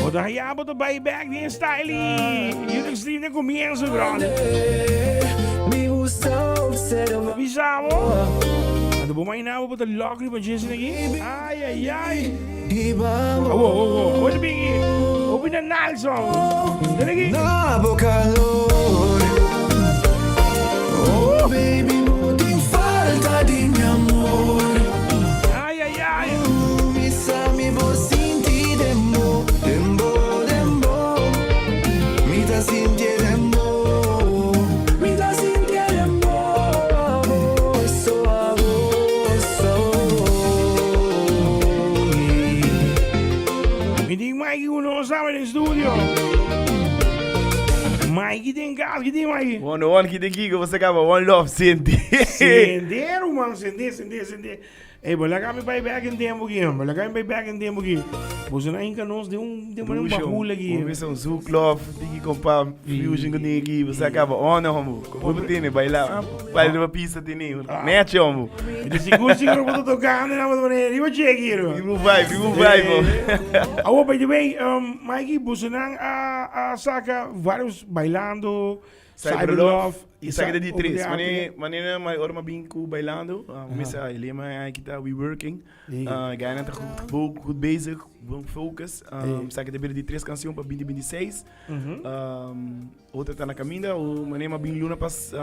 Bo ta haya bo ta bai back den style Youth Extreme den comienzo, brother. Ta bisa bo. Anto bo imagina bo bo ta lock riba dje asina aki. Ay ay ay. Awo awo awo. Awo ta bigi. Hopi na Nalson. Tene aki. Na bo calor. Oh baby bo tin falta di mi amor. Ay ay ay. Mi sa mi bo sinti den bo, den bo, den bo. Mi ta sinti den bo. Mi ta sinti den bo. Abo so abo so mi. Mi tin Mikey ku nos tambe den studio. Mikey den kas, ki tin Mikey? One one ki tin kiko, bo sa kaba one love sinti. Sende ruman, sende, sende, sende. Ey, bo laga mi bai bek in tempo aki, bo laga mi bai bek in tempo aki. Boso na hinka nos den un den un bahul aki. Bo bisa un zouk love, tiki kompa fusion ku niki, bo sa kaba on hombo. Como bo tene baila, baila riba pista tene, nechi hombo. Mi ta sigur sigur bo ta tokando na bo ta riba cheki ro. Riba vibe, riba vibe bo. Awo by the way, Mikey, boso nan a saka varios bailando. Cyber Love y esaki ta di tres. Mane mane ma ora ma bin ku bailando, misa e lema aki ta we working. Guyana ta goed goed bezig, bon focus. Esaki ta bira di tres canción pa binti binti seis. Otro ta na caminda, o mane ma bin luna pas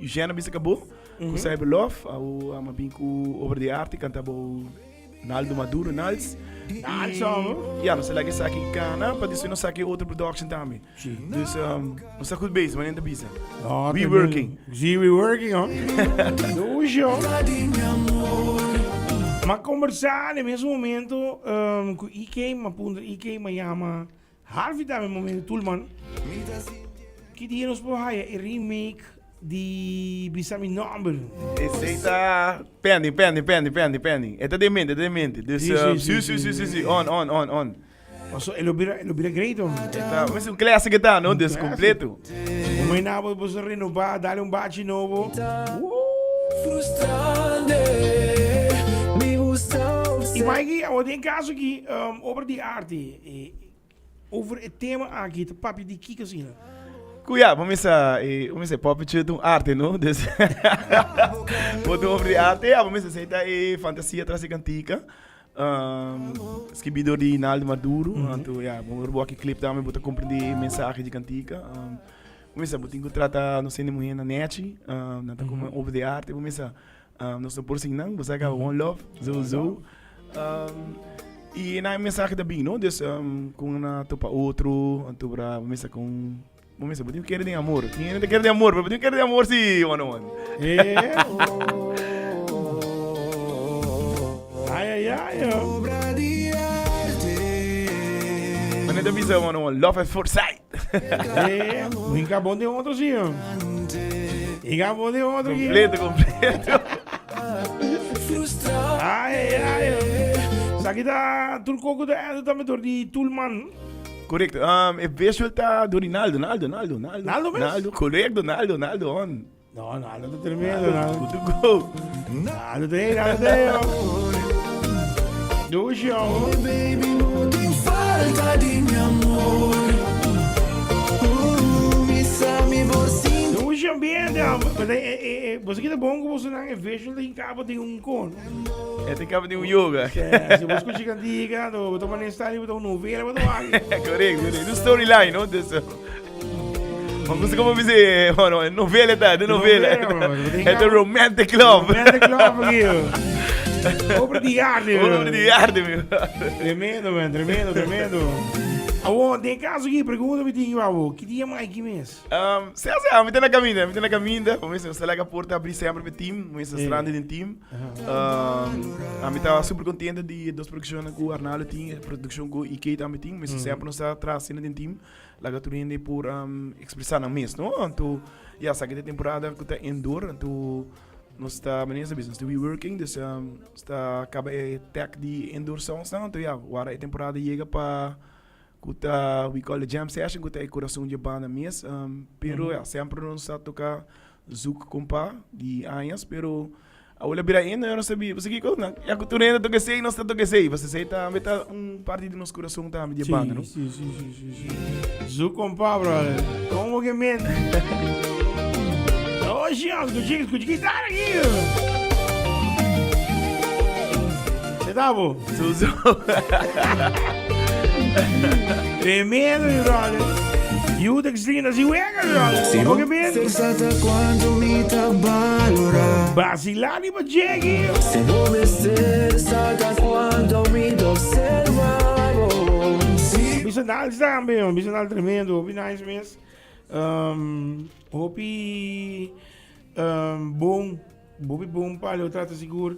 Eugène a bisa cabo ku Cyber Love, awo ma bin ku obra di arte canta bo Naldo Maduro, Nals. Nals, hombre. Ya, nos a laga esaki cana pa despues nos saki otro production tambe. Sí. Dus nos ta goed bezig, manera ta bisa. No, We working. Sí, we working, hoor. Dushi, Ma conversa na mes momento cu IK, ma puntra IK, ma yama Harvey tambe momento Tulman. Ki dia nos por haya e remake di Bisa Mi Nomber? Esey ta pending, pending, pending, pending, pending. E ta den mente, e ta den mente. Dus, Sí, sí, sí, sí, sí, sí, sí, sí, on, on, on, on. Paso e lo bira, e lo bira great, hombre. E ta, es un classic e ta, no? Dus completo. Como e nabo boso renoba, dale un bachi nobo. Frustrante, mi gusta Y Mikey, awor den caso aki, obra di arte, over e tema aki, ta papia di kiko asina? Ku ya, bo mester, bo mester puppetry ta un arte, no? Dus, bo ta un obra di arte, ya, bo mester esei ta e fantasia tras di kantika. Skibí dor di Naldo Maduro. Anto ya, bo ora bo wak e clip tambe bo ta komprendé e mensahe di kantika. Bo mester bo tin ku trata nos hende muhé na nèchi, nan ta komo un obra di arte, bo mester nos no por sin nan, bo sa kaba one love, zo zo. I nan e mensahe ta bin no, dus kon nan a topa otro, anto bo mester kon. Bo mester, bo tin ku kere den amor. Tin hende ta kere den amor, pero bo tin ku kere den amor si, one on one. Ay, ay, ay. Obra di arte. Wanneer ta bisa one on one, love at first sight. Eh, hinka bon den otro si. Hinka bon den otro. Completo, completo. Ay, ay, ay. Sa kita tur koko ta tambe door di Toolman. Correcto. E visual ta door di Naldo, Naldo, Naldo, Naldo. Naldo mes? Naldo, correcto, Naldo, Naldo on. No, Naldo ta tremendo, Naldo. Good to go. Naldo ta, Naldo ta. Dushi, oh. Baby, no tin falta di mi amor. Mi sa mi bo sinti. Dushi ambiente, ah. But, boso kita bon ku boso nan e visual ta hinkaba den un kon. E ta caba di un yoga. Si bo scucha cantica, bo ta mane style, bo ta un novela, bo ta wak. Correcto, correcto. Un storyline, no? Dus, ma gusta como dice, bueno, e novela ta, de novela. E ta romantic love. Romantic love aki. Obra di arte, man. Obra di arte, man. Tremendo, man, tremendo, tremendo. Awor, den caso aki, pregunta mi tin, abo, ki dia Mikey mes? Sea sea, mi ta na caminda, mi ta na caminda. Bo mester laga porta abri semper pa e team, bo mester strandi den team. Ami ta super contento di e dos produccionnan cu Arnaldo tin, e produccion cu IK tambe tin. Mester semper nos ta traha asina den team, laga tur hende por expresa nan mes, no? Anto, ya, esaki ta e temporada cu ta indoor, anto nos ta, manera nos ta bisa, nos ta reworking, dus nos ta caba e tag di indoor songs nan, anto ya, wara e temporada yega pa. Ku ta we call the jam session ku ta e kurason dje banda mes pero ya semper nos sa toka zoek kompa di añas pero Awor a bira hende, nos ta biba. Pasobra kiko? Nan, ya ku tur hende toka esei, nos ta toka esei. Pasobra esei tambe ta un parti di nos kurason tambe, di e banda, no? Sí, sí, sí, sí, sí. Su kompa, brother. Komo ke men? Oye, skucha, skucha guitarra aki. Se ta bo? Su, su. Tremendo, mi brother. Youth Extreme, así wega, mi brother. Komo ke men? Vacilá riba djegi. Bisa nice tambe, man. Bisa nice tremendo. Hopi nice mes. Um, hopi um, bon. Hopi bon pa lo trata sigur.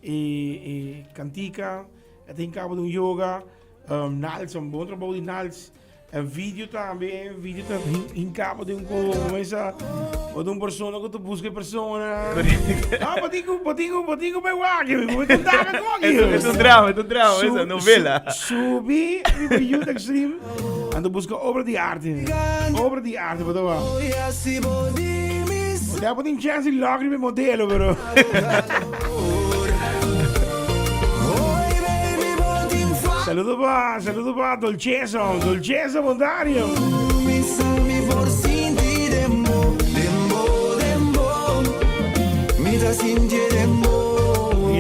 E, e cantica. E tin cabo de un yoga. Um, Nals, un bon trabou di Nals. En video tambe, video ta hincabo den un ko, esa, o de un persona ku ta busca persona. Ah, botingo, botingo, botingo me wak, mi voy contar con Es un, es un drama, es un drama, esa novela. Subi riba Youth Extreme, ando busca obra di arte. Obra di arte, boto wa. O sea, botin chance di log riba modelo, pero. Saludo pa, saludo pa Dolceso, Dolceso Montario. Mi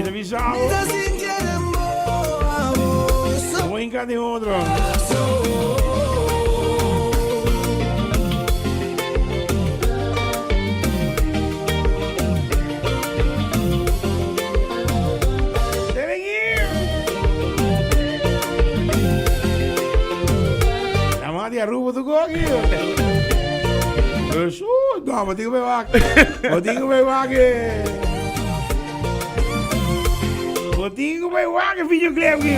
ta bisa bo. Un hinca den otro. Dama di Aruba tu koki. Jesus, no, mo tingo me wak. Mo tingo me wak. Mo tingo me wak videoclip ki.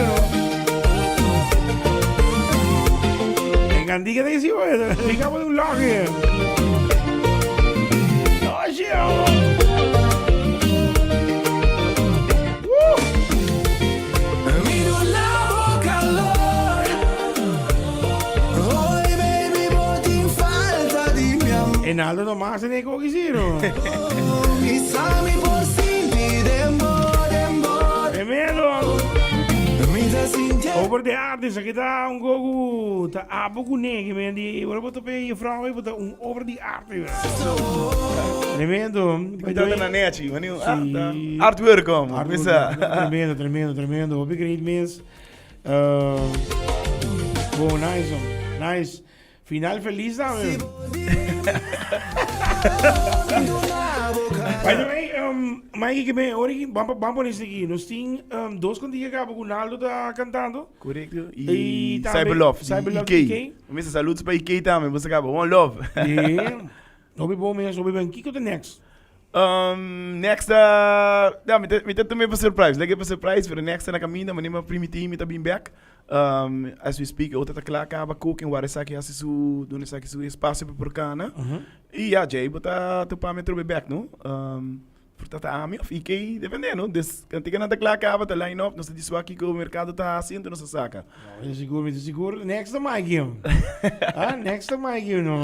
Encandiga de isi, Ligamos un log. Enaldo no mas en eko kisiro. Tremendo. Over de arte, aquí ta un gogu, ta abo ku negi, men di, ora bo tope juffrouw, bo ta un obra di arte. Tremendo. Cuidado na nechi, mani, ah, artwork como. Artwork, tremendo, tremendo, tremendo. Hopi great mes. Uh, bon, nice, nice. Final feliz tambe. By the way, um, Mikey, que me, ora que, vamos, vamos poner aquí. Nos tin um, dos cantigas que con Naldo tá cantando. Correcto. Y, y Cyber Love. Cyber Love IK. Mr. Saludos pa IK tambe. Você acaba. One love. Yeah. Hopi bon mes, hopi bon. Kiko ta next? Um, next, uh, ja, mi ta, mi ta tumé pa surprise. Leke pa surprise, pero next na caminda, mani ma primiti, mi ta bin back. Um, as we speak, ota ta kla kaba cooking, waar esaki hasi su, duna esaki su espacio pa por cana. Y ja, Jay, bo ta topa mi trobe back, no? Um, por ta ta ami of IK, depende, no? Des, kantika nan ta kla kaba, ta line up, nos ta diswa kiko mercado ta hasi, enton nos ta saka. No, mi ta sigur, mi ta sigur. Next ta Mikey. Ah, next ta Mikey, no.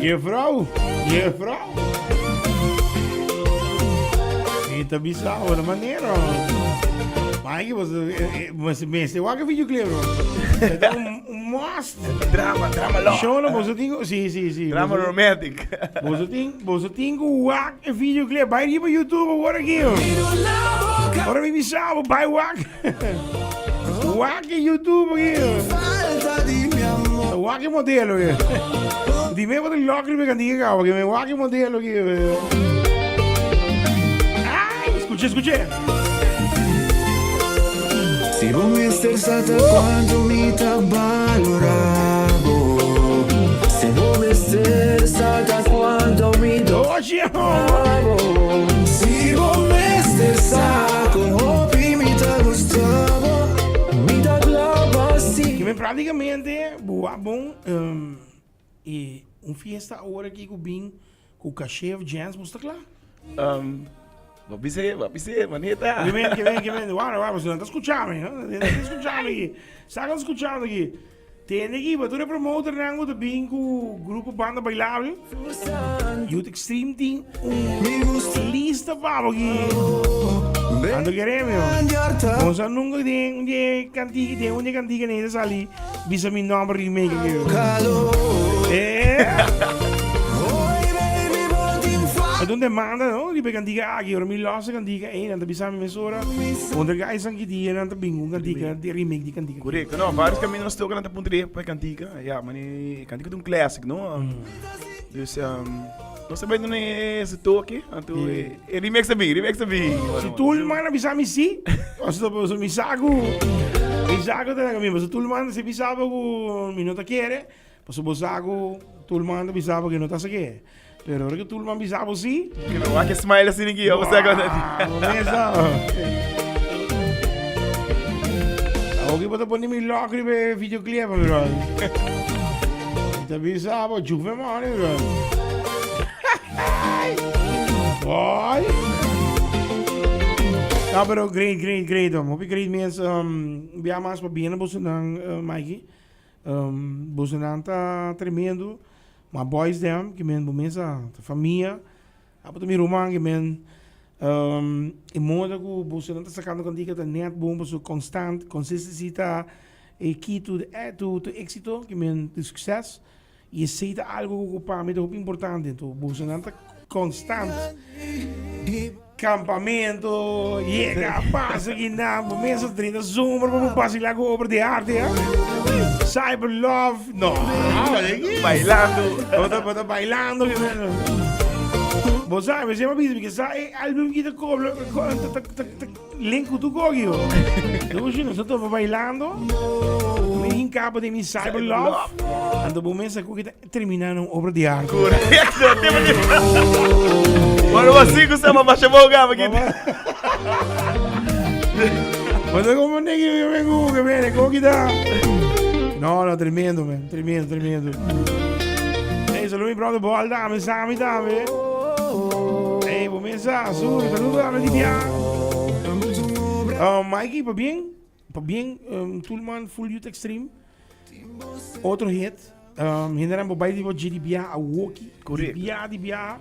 Juffrouw, juffrouw. Mi ta bisa ora manera. Mikey, você meste wak videoclip, bro. Ta un must. Drama, drama love. Show no, boso tin, sí, sí, sí. Drama romantic. Boso tin, boso tin ku wak e videoclip. Bai riba YouTube awor aki. Ora mi bisa bo, bai wak. Wak e YouTube aki. Wak e modelo aki. Di me bo tin lok riba e kantika kaba aki. Wak e modelo aki. Ai, skucha, skucha. Si bo mester sa ta cuanto mi ta balora bo Si bo mester sa ta cuanto mi ta bo Si bo mester sa con hopi mi ta gusta bo Mi ta cla pa si. Ki men prácticamente bo a bon e un fiesta awor aki ku bin Ku caché of jens bo sta kla? Um, bo bis'é, bo bis'é, maneta. Ke men, ke men, ke men. Wara, wara, pasobra nan ta skucha mi, no? Nan ta skucha mi aki. Sa ku nan ta skuchando aki. Tende aki pa tur e promoternan ku ta bin ku grupo Banda Bailable. Youth Extreme tin un lista pa bo aki. Anto kere mi. Bo sa nunka den un di e kantika, den un di e kantika nei ta sali bisa mi nomber remake aki. Eh. E ta un demanda no riba e kantika aki. Ora mi los e kantika ei nan ta bisa mi mesora. Onder gaisan ki dia nan ta bin ku un kantika di remake di kantika. Correcto, no, varios camino nos toca nan ta puntra di pa e cantica. Ja, maar e cantica ta un classic, no? Dus, nos ta bay duna ese toque, anto e remix ta bin, remix ta bin. Si Tulman a bisa mi si, pasobra mi sa cu, mi sa cu ta na camino, pasobra Tulman si bisa bo cu mi no ta kere, pasobra bo sa cu Tulman ta bisa bo cu e no ta sa ke. Pero ora que Tulman bisa bo si. Que no wak smile así ni guia, você agora. Mesa. Oki bota pone mi lock ribe videoclip, mi bro. Te bisa bo juve money, bro. Boy. No, pero great, great, great. Hopi great mes. Bia mas pa bien boso nan, Mikey. Bosonan ta tremendo, ma boys dem ki men bo mesa ta famia, abo ta mi ruman ki men e moda ku bosonan ta sakando kantika ta net bon pasobra konstant, consistency ta e key to to exito ki men to success y esey ta algo ku pa mi ta hopi importante, enton bosonan ta konstant. Campamento, yega, pasa guinan, bo mesa 30 zomer pa bo basila cu obra di arte, ha? Cyber love, no. Bailando. Bo ta, bo ta bailando. Bo sabe, mi siempre bisa, porque sa e album ki ta cobra, ta, ta, ta, ta, link cu tu kogi, yo. Yo si no, ta bailando. Mi hincaba de mi cyber love. Anto bo mesa cu ki ta Termina un obra di arte. Correcto. Bueno, así que usted mamá se boga, porque. Bueno, como nigga, yo vengo, que viene, ¿cómo quita? No, no, tremendo, man. Tremendo, tremendo. Hey, saludos mi brother Bol, dame, Sammy, dame. Hey, bom mesa, sur, saludos, dame, Libia. Mikey, pa bien? Pa bien, Toolman, Full Youth Extreme. Otro hit. Hendenan bo bai riba dje di biaha awoki. Correcto. Di biaha, di biaha.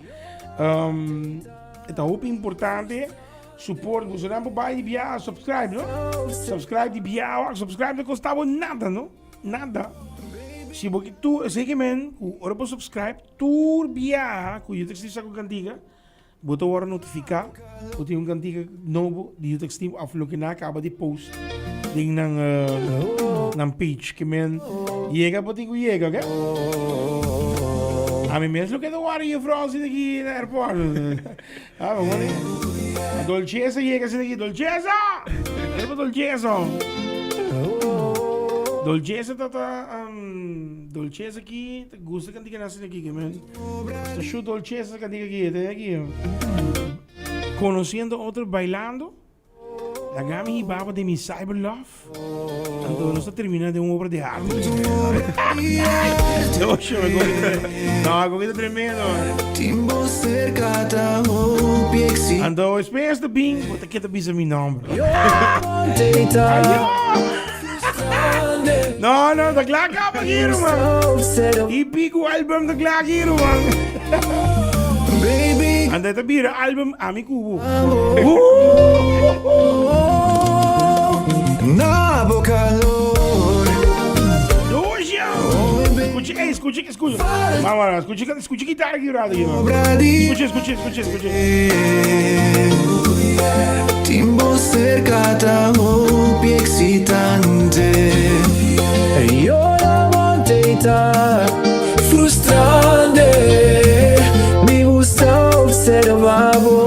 E ta hopi importante. Support, bosonan bo bai di biaha, subscribe, no? Subscribe di biaha, subscribe no kosta bo nada, no? Nada. Si bo ki tu, esei ke men, ku ora bo subscribe, tur biaha ku Youth Extreme sa ku kantiga, Bo ta wòrdu notifiká ku tin un kantika nobo di Youth Extreme òf loke nan a kaba di post den nan nan page. Ke men yega bo tin ku yega, oke? Ami mes lo keda wòrdu jufrou asina aki na airport. Ah, bo wòrdu. Dolceza yega asina aki. Dolceza! Riba Dolceza. Dolceza ta ta Dolceza aki ta gusta kantika nan asina aki, ke men. Ta shu dolceza ka diga ki te aki. Conociendo otro bailando. Laga mi baba de mi cyber love. Anto nos ta termina de un obra de arte. No, no, con tremendo. Anto después de bin, bo ta keda bisa mi nomber. No, no, ta klaar kap aquí, man. Y pico album ta klaar aquí, man. Baby. Anda ta bira album Ami Kubo. Na bo calor. Doja. Escuche, ey, escuche, escuche. Vamos, vamos, escuche, escuche guitarra aquí, rato. Escuche, escuche, escuche, escuche. Tin bo cerca ta hopi excitante. Yo la monte ta frustrante. Mi gusta observa bo.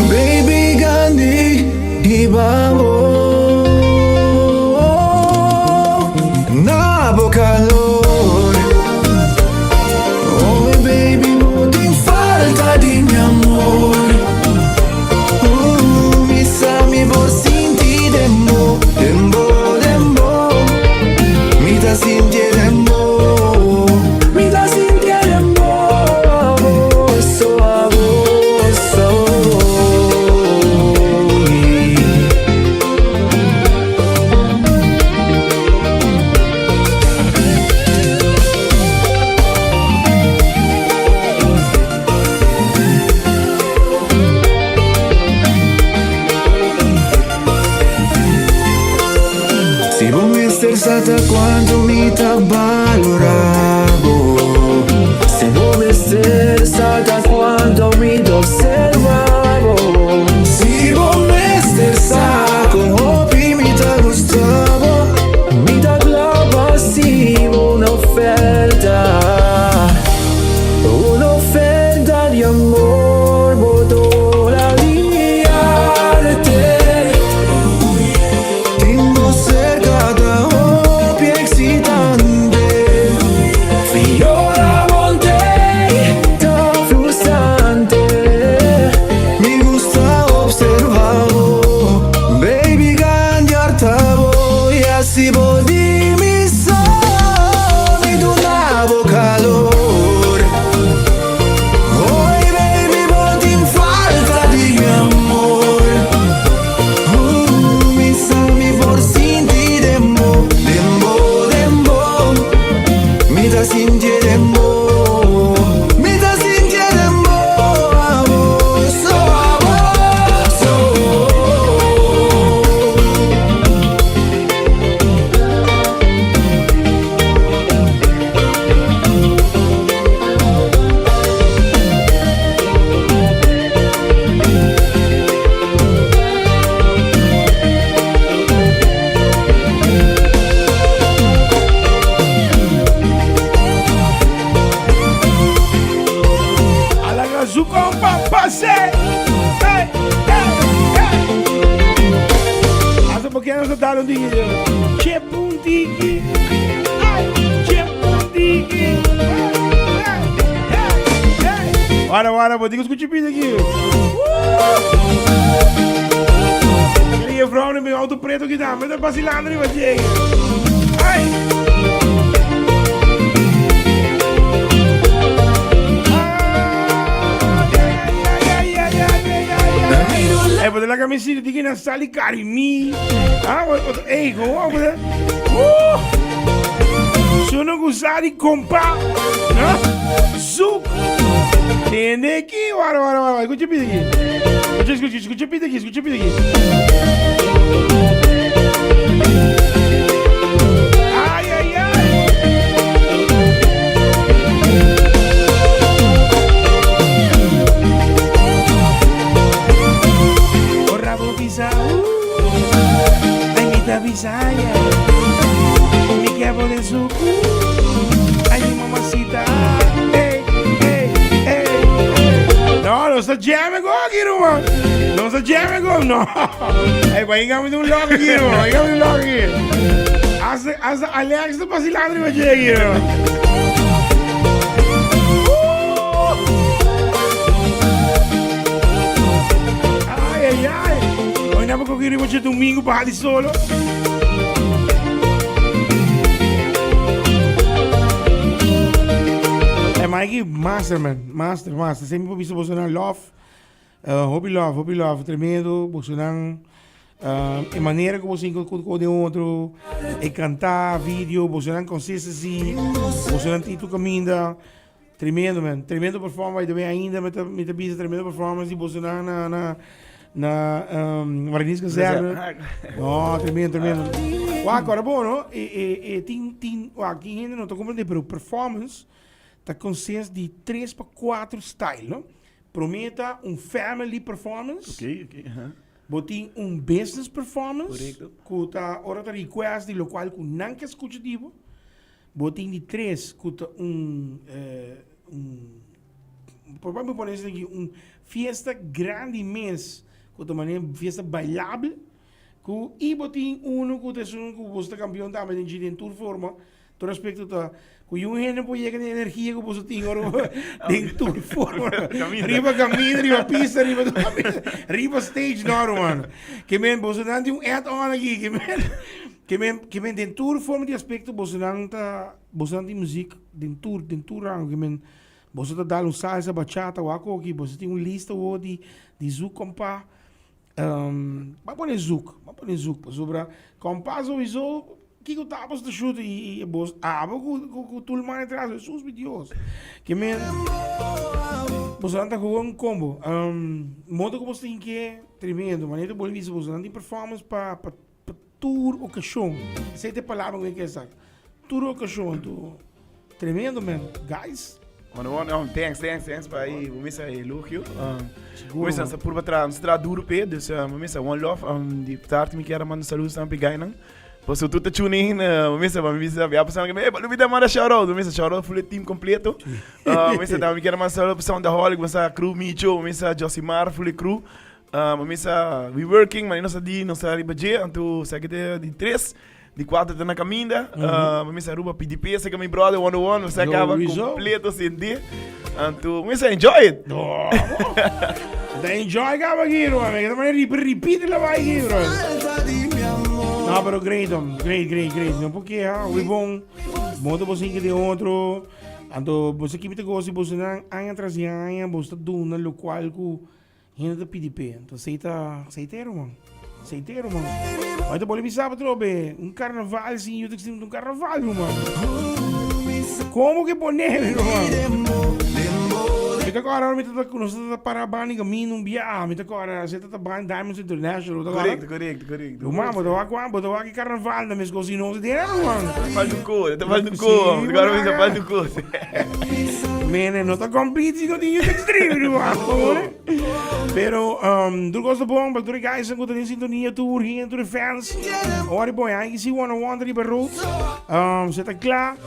Baby Gandhi hiba bo. Na bo calor. Oh baby bo tin falta di mi amor. Mi sa mi bo sinti den bo, den bo, den bo. Mi ta sinti den bo. Mi ta sinti den bo. Abo so, abo so. mester sa ta cuanto mi ta balora bo Si bo mester sa ta cuanto mi ta observa bo Si bo mester sa con hopi mi ta gusta bo Mi ta cla pa haci bo un oferta Un oferta di amor bo toda dia te Tin bo cerca ta hopi excitante Fiora Monte ta frustrante Mi gusta observa bo Baby gandiar ta bo Y asi bo di mi so Mi duna bo calor Oy baby bo tin falta di mi amor Uh mi sa mi por sinti den bo Den bo den bo Mi ta sintié den bo Mi ta sintié den bo Abo so abo so. Alaga su compa pase. Hey, hey, hey. Hace porque no se da un día. Che puntiki. Ay, che puntiki. Hey, hey, hey. Wara, wara, botico escucha pide aqui. Queria vrouw in mijn auto preto gedaan, met een vacilando riba dje. Ai! Hey, but la camiseta di na sali karimi. Ah, wat, hey, go op. Uh! Sono gusari kompa. Huh? Zoek. Tende aki. Wara, wara, wara. Escucha pide aki. Escucha, escucha, escucha pide aki, escucha pide aki. Ay, ay, ay. Ora bo bisa, uh, ay mi ta bisa, yeah. Mi ke bo den su, uh, ay mi mamacita, ey, ey, ey, ey. No, no sta jamming go aki, ruman. No sta jamming go, no. Ey, bai ingami un lok aki, ruman. Ingami un lok aki. Hasta, hasta Alex ta vacilando riba dje aki, ruman. Ay, ay, ay. Hoy na ko riba dje domingo pa hali solo. Hey, Mikey, master, man. Master, master. Sempre por visto boso nan love. Hopi love, hopi love. Tremendo. Boso nan e manera ku boso ku ku den otro. E kanta, video, boso nan consistency. Boso nan tin tur kaminda. Tremendo man, tremendo performance by the way ainda mi ta mi ta bisa tremendo performance di boso na na na na um, Mariniers Kazerne. No, tremendo, tremendo. Wak, ora bo no, e e e tin tin wak, tin hende no ta comprende pero performance ta consist di tres pa cuatro style, no? Prome ta un family performance. Ok, ok, aha. Bo tin un business performance. Correcto. Ku ta ora ta request di locual ku nan ke scucha di bo. Bo tin di tres ku ta un un por por pone esaki aki un fiesta grandi mes ku ta manera fiesta bailabel ku i bo tin uno ku ta esun ku boso ta kampion tambe den dje den tur forma tur aspekto ta ku yun hende por yega den energia ku boso tin ora den tur forma riba kaminda riba pista riba riba stage no ruman ke men boso nan tin un add on aki ke men Ke men, ke men den tur forma di aspecto bosonan ta, bosonan tin muziek den tur, den tur rango. Ke men, boso ta dal un salsa, bachata, wak oki, boso tin un lista wo di, di zoek kompa. Um, ba pone zoek, ba pone zoek, pasobra kompa sowieso, kiko ta boso ta shoot i, i bos, abo ku, ku, ku tur man atras, Jesus mi Dios. Ke men, bosonan ta gewoon combo. Um, modo ku boso tin ke, tremendo, manera bo bisa bosonan tin performance pa, pa. tur okashon. Esei ta e palabra ku mi ke sa. Tur okashon anto tremendo man. Guys. One one um, thanks, thanks, thanks pa e bo misa elogio. Um, bo misa sa purba tra, sa tra duro pe, dus um, bo misa one love um, di tardi mi kier manda saludos tambe gainan. Paso tu ta tune in, uh, bo misa pa mi bisa, ya pasan que me, pa manda shout out, bo misa shout out full team completo. Uh, bo misa tambe mi kier manda saludos pa Soundaholic, bo misa crew Micho, bo misa Josimar, full crew. Um, bo misa we working, maar nos di nos riba dje, anto sa que te di tres. Di cuatro ta na caminda. Mm -hmm. uh, mi Aruba PDP, ese que mi brother one on one, se acaba completo sin di. Anto, mi enjoy it. No. Ta enjoy caba aquí, bro. Me quedo repeat la vai aquí, bro. No, pero great, um, great, great, great. No porque ha, we bon. Moto bo sinke de otro. Anto, bo se kipite gosi, bo se nan aña tras di aña, bo sta duna lo cual ku Hende ta pidi p'e. Anto esei ta seitero man. Seitero man. Bai ta boli bisa atrobe. Un carnaval sin Youth Extreme ta un carnaval ruman. Como ke pone ruman? Mi ta kora mi ta nos ta para bani camino un bia. Mi ta kora se ta ban Diamonds International. Correcto, correcto, correcto. Ruman, bo ta wak bo ta wak carnaval na mes cos nos dera ruman. Falta un co, ta falta un co. Mi ta kora mi falta un co. Mene, no ta compete si no tin Youth Extreme, ruman. Pero, um, tur cosa bon, pa tur e guys ku ta den sintonia, tur hende, tur e fans. Ora boy, ai si one on one riba road. Um, se ta kla.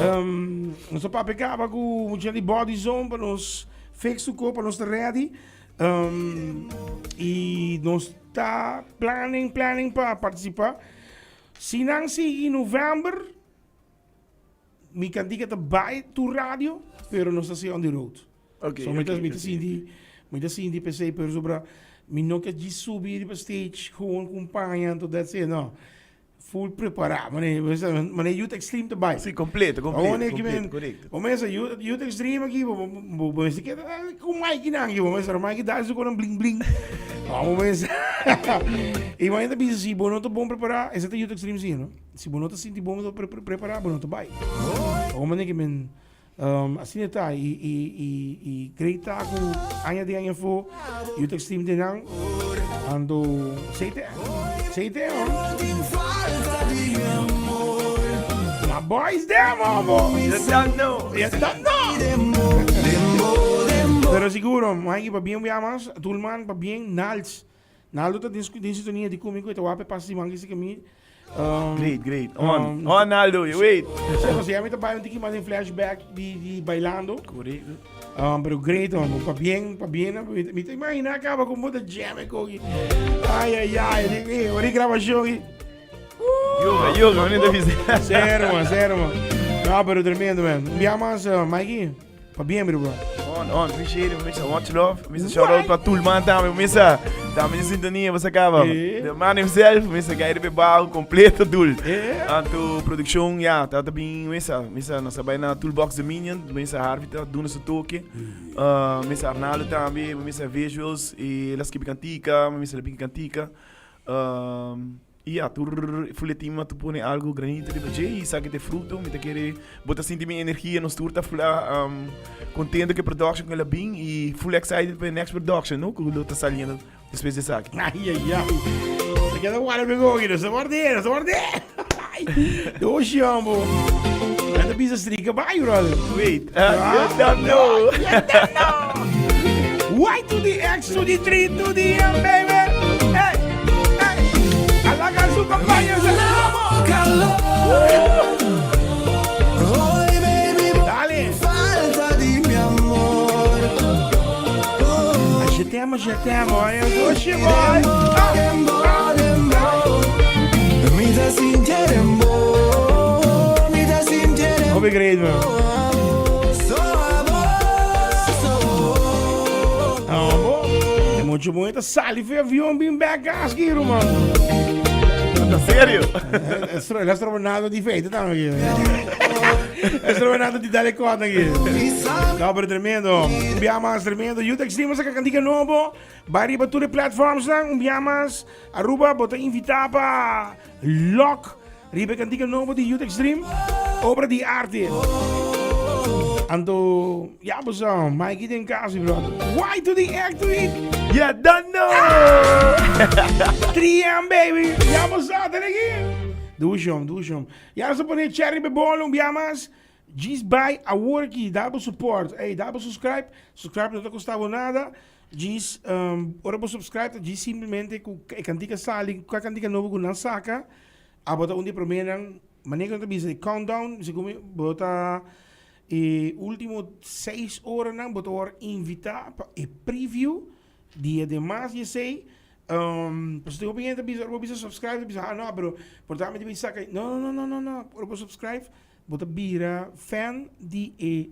Um, nos a papia kaba ku mucha di body zone pa nos fix su ko pa nos ta ready. Um, y nos ta planning, planning pa participa. Si nan sigui november, Mi cantica ta bai tur radio, pero no ta si on the road. Okay, so mi ta, okay, mi ta okay. sinti, mi ta sinti pesey, pero sobra mi no ke djis subi riba stage gewoon cu un paña, anto that's it, no. Full prepara, mane, mane Youth Extreme ta bai. Si, completo, completo, Awor neki completo, men, correcto. bo mesa Youth, Youth Extreme aki, bo, bo, bo, bo mester keda cu Mikey nan aki, bo mesa Mikey dal su con bling bling. Bo mesa. Y bo ta bisa si bo no ta bon prepara, esa ta Youth Extreme si, no? Si bo no ta sinti bon bo ta prepará, bo no ta bai. Awor manera ke men asina ta i i i i great ta ku aña den aña afó Youth Extreme den nan anto sei te sei te man. My boys dem homo. You don't know. You don't know. Pero siguro, Mikey, pa bien bia mas, Tulman, pa bien Nals. Naldo ta den den sintonia di ku mi ku e ta wak pa e pasa siman ki si kami. Um, great, great. On, um, on Naldo, you wait. So, si mi ta bai un tiki mas den flashback di di bailando. Correcto. Um, pero great, um, pa bien, pa bien, mi ta imagina acaba con bota jam e kogi. Ay, ay, ay, di, eh, ori grabacion y Yoga, yoga, mi ta bisa. Serio, man, serio, man. No, pero tremendo, man. Un biaha mas, uh, Mikey. Pa bien, mi bro. On, on, appreciate it, misa, much love. Misa, shout out pa Tulman tambe, misa. Tambe de sintonia, você acaba. Eh. The man himself, misa, gaire bebao, completo dul. Eh. Anto producción, ja, ta ta bin, misa, misa, nos bay na Toolbox Dominion, misa Harvey ta duna su toque. Uh, misa Arnaldo tambe, misa visuals, y las kibi cantica, misa la pinki cantica. Um, Y ya, tur fuletin a pone algo granito riba dje y sa ki ta e fruto. Mi ta kere bo ta sinti mi energia, nos tur ta fula um, contento ku e production ku el a bin y full excited pa e next production, no? Ku lo ta saliendo despues di esaki. Ay, ay, ay. Se queda guarda mi gogi, no se guarde, no se guarde. Ay, doshi, hombre. Anda bisa strika bai, brother. Wait, uh, you don't know. You don't know. Y to the X to the 3 to the M, baby. Hey, hey. Alaga su compañero. Dale. Je t'aime, je t'aime. Oye, doshi, boy. Hopi great, man. E mucho moe ta sali fe avion bin back gas ki ruman. Ta serio? El a stroba nada di feite tambe aki. El a stroba nada di dale kòt aki. No, pero tremendo. Un bia mas tremendo. Youth Extreme a saka kantika nobo. Bai riba tur e platforms nan. Un bia mas Aruba bo ta invita pa lock riba e kantika nobo di Youth Extreme. Obra di arte. Anto, ya bo sa, Mikey den cas, mi brother. Y to the X to it. Ya don't know! 3M, baby. Ya bo sa, ten aki. Dushom, dushom. Ya nos a pone cherry be bolo un bia mas. Djis bai awor aki, da bo support. Ey, da bo subscribe. Subscribe no ta costa bo nada. Djis, ora bo subscribe ta djis simplemente cu e cantica sali, cu cantica nobo cu nan saca, abo ta un di e promenan. Manera cu nan ta bisa e countdown, segun mi, bo ta e ultimo seis oranan bo ta wor invita pa e preview di e demas di esey. Pasobra tin hopi hende ta bisa, ora bo bisa subscribe, ta bisa, ah no, pero por ta mi ta bisa saca. No, no, no, no, no, ora bo subscribe, bo ta bira fan di e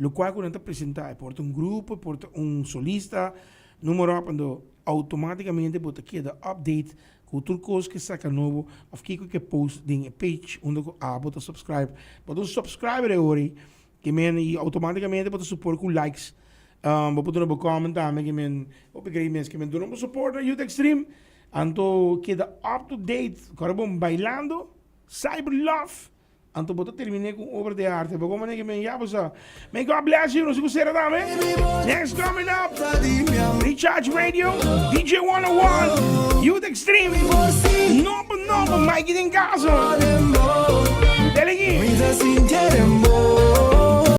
locual cu nan ta presenta. E por ta un grupo, e por ta un solista, numero op, anto automaticamente bo ta keda update Cu tur cos ke saca nobo of kico ke post den e page unda cu abo ta subscribe. Bo ta un subscriber e ora ey ke men y automaticamente bo ta support cu likes. Bo por duna bo comment tambe ke men hopi grei mes ke men duna bo support na Youth Extreme. Anto keda up to date. Ora bo bailando Cyber Love. Anto bo ta terminé ku un obra de arte. Bo komo nege men ya bo sa. May God bless you. Nos ku sera dame. Next coming up. Recharge Radio. DJ 101. Youth Extreme. Nobo, nobo. Mikey den casa. Dele aquí.